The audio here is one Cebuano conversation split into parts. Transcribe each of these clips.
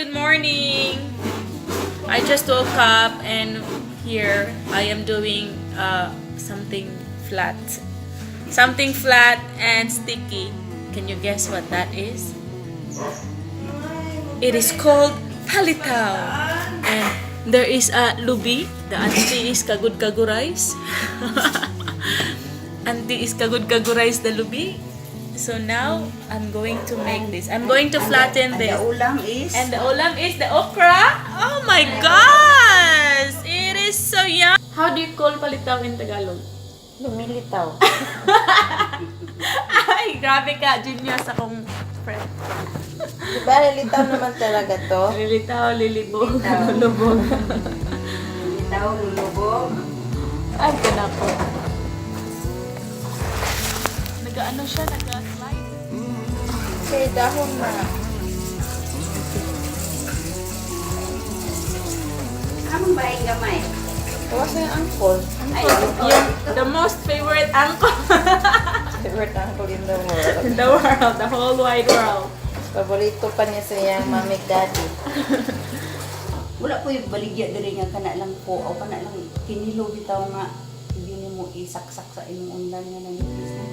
Good morning! I just woke up and here I am doing something flat. Something flat and sticky. Can you guess what that is? It is called palitaw. And there is a lubi. The auntie is kagud kagurais. Auntie is kagud kagurais the lubi. So now I'm going to make this. I'm going to flatten And this. the ulam is And the ulam is the okra. Oh my gosh! It is so yum. How do you call palitaw in Tagalog? Lumilitaw. Ay, grabe ka. Genius akong friend. Diba, lilitaw naman talaga to? Lilitaw, lilibog, lulubog. Lumilitaw, lulubog. Ay, kanako. Nag-ano siya, nag-slide. Okay, dahon na. Among baing gamay. Tawas na yung uncle. Ay, Yung the most favorite uncle Favorite uncle in the world. in the world, the whole wide world. Paborito pa niya sa iyang mami daddy. Wala ko yung baligya diri nga kana lang po o kana lang kinilo bitaw nga hindi nimo isaksak sa imong undan nga nanipis na.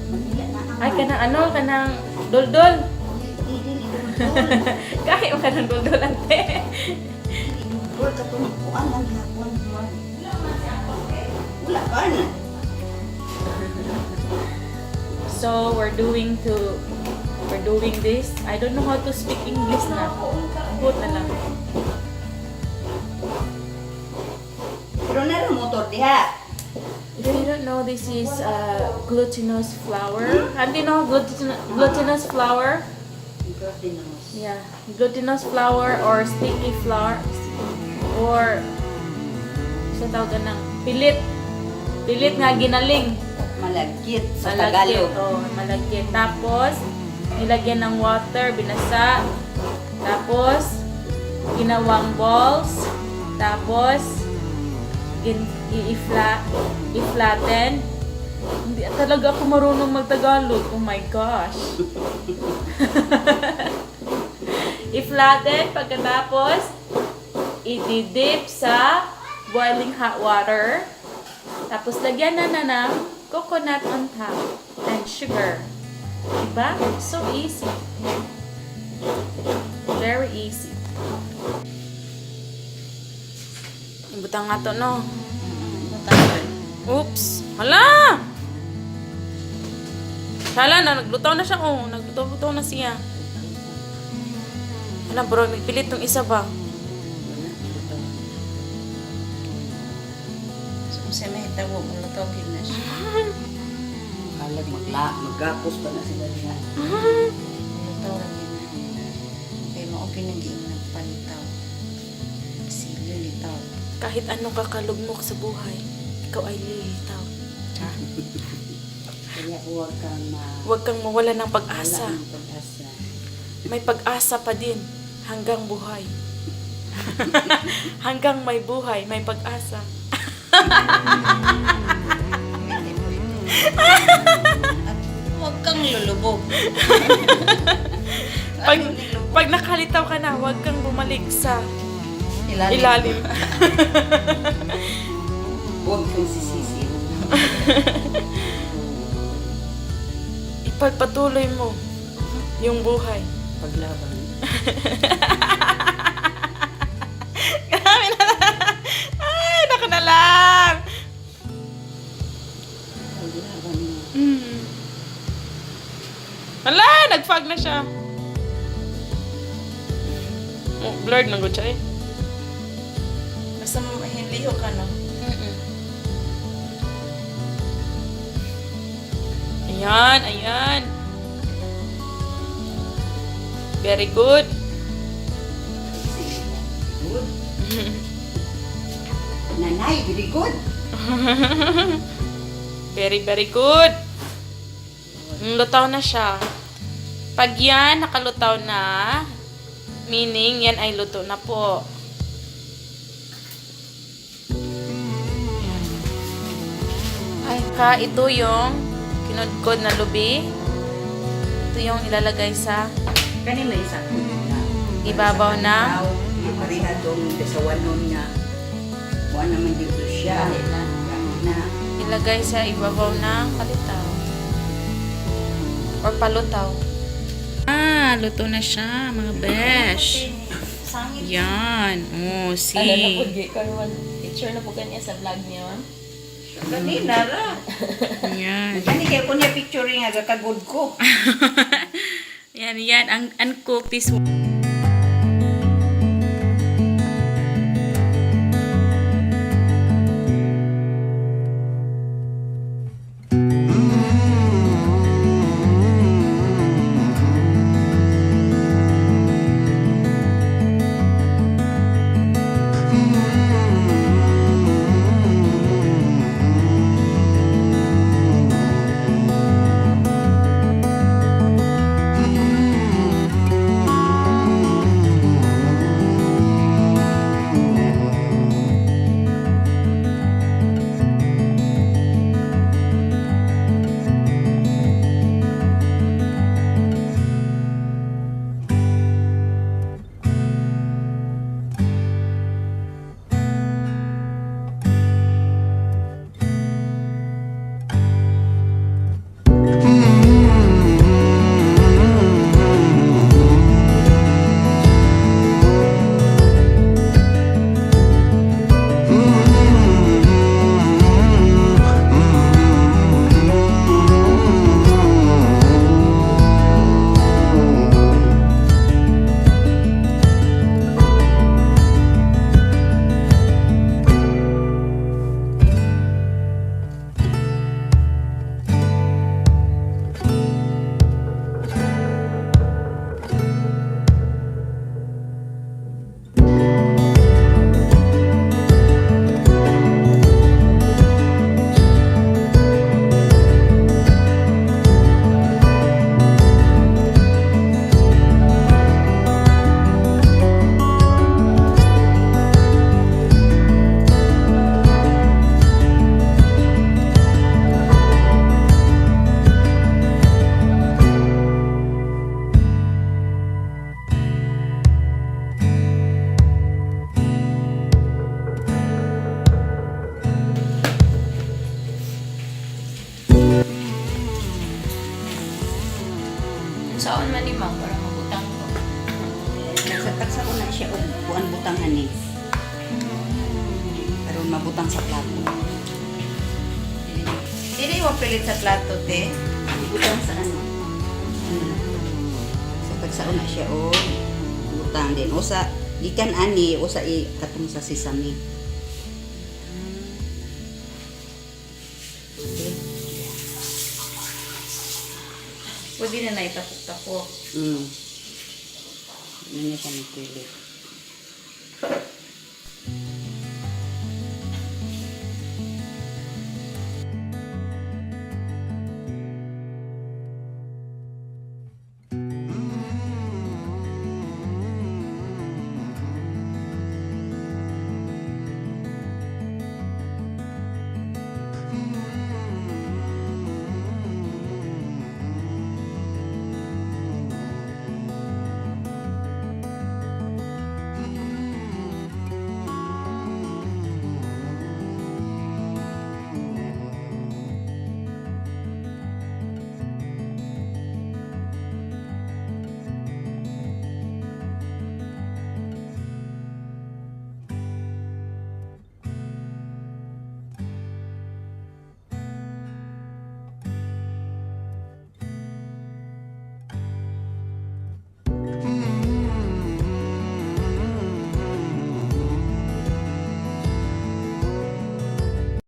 Manila na ang Ay, kanang ano, kanang doldol. Dili dili dul. Kahit mo kanang doldol, ante. Dul katong kuan lang gihapon. Wala pa na. So, we're doing this. I don't know how to speak English na. Put na lang. Pero na motor diha. If you don't know, this is glutinous flour. How do you know glutinous flour? Glutinous. Yeah, glutinous flour or sticky flour or sa tawag ng pilit. Pilit nga ginaling. Malagkit sa Malagkit, Tagalog. oh, malagkit. Tapos, nilagyan ng water, binasa. Tapos, ginawang balls. Tapos, i-flatten. Hindi talaga ako marunong magtagalog. Oh my gosh. I-flatten, pagkatapos, i-dip sa boiling hot water. Tapos, lagyan na na ng coconut on top and sugar. Diba? So easy. Very easy. Ibutang nga to, no? Oops! Hala! Hala na, naglutaw na siya. Oh, naglutaw-lutaw na siya. Hala, bro, nagpilit tong isa ba? So, kung siya mahitabo, malutaw gid na siya. Kalag magla, magapos pa na sila diha. Malutaw ra gid na. Okay, mao gini nagpalitaw. Si lilitaw. Kahit anong kakalugmok sa buhay, ikaw ay lilitaw. Kaya huwag kang ma Huwag kang mawala ng wala pag-asa. ng pag-asa. May pag-asa pa din hanggang buhay. Hanggang may buhay, may pag-asa. At huwag kang lulubog. Pag nakalitaw ka na, huwag kang bumalik sa Ilalim. ilalim. Huwag kang sisisi. Ipagpatuloy mo yung buhay. Paglaban. Grabe na lang. Ay, naku na lang. Paglaban mo. Hala, nag-fog na siya. Oh, blurred na gud siya eh. Basta mahinliho ka, no? Ayan, ayan. Very good. Good. Nanay, very good. Very, very good. Lutaw na siya. Pag yan, nakalutaw na, meaning yan ay luto na po. Yan. Ay, ka, ito yung kinudkod na lubi. Ito yung ilalagay sa Kani may isa. Ibabaw na. Pareha tong kasawanon nga. Kuan naman dito siya. Dali na. Dali na. Ilagay sa ibabaw ng palitaw. Or palutaw. Ah, luto na siya, mga besh. Sangit. Yan. Oh, Ano na po, see. karon picture na po kanya sa vlog niya, ma'am. Kanina ra. Yan. Gani kay ko niya picture nga gakagod ko. Yan, yan. Ang uncooked this one. Saan man ni ma'am para mabutang ko. Nagsatagsa ko na siya og kuan butang ani. Karon mabutang sa plato. Dili mo pilit sa plato, te. Butang sa ano? Ano? Sa tagsaon na siya og butang din. Usa gikan ani usa i katong sa sesame. Okay. Pwede na naitapok-tapok. Ano niya siya nagpilit.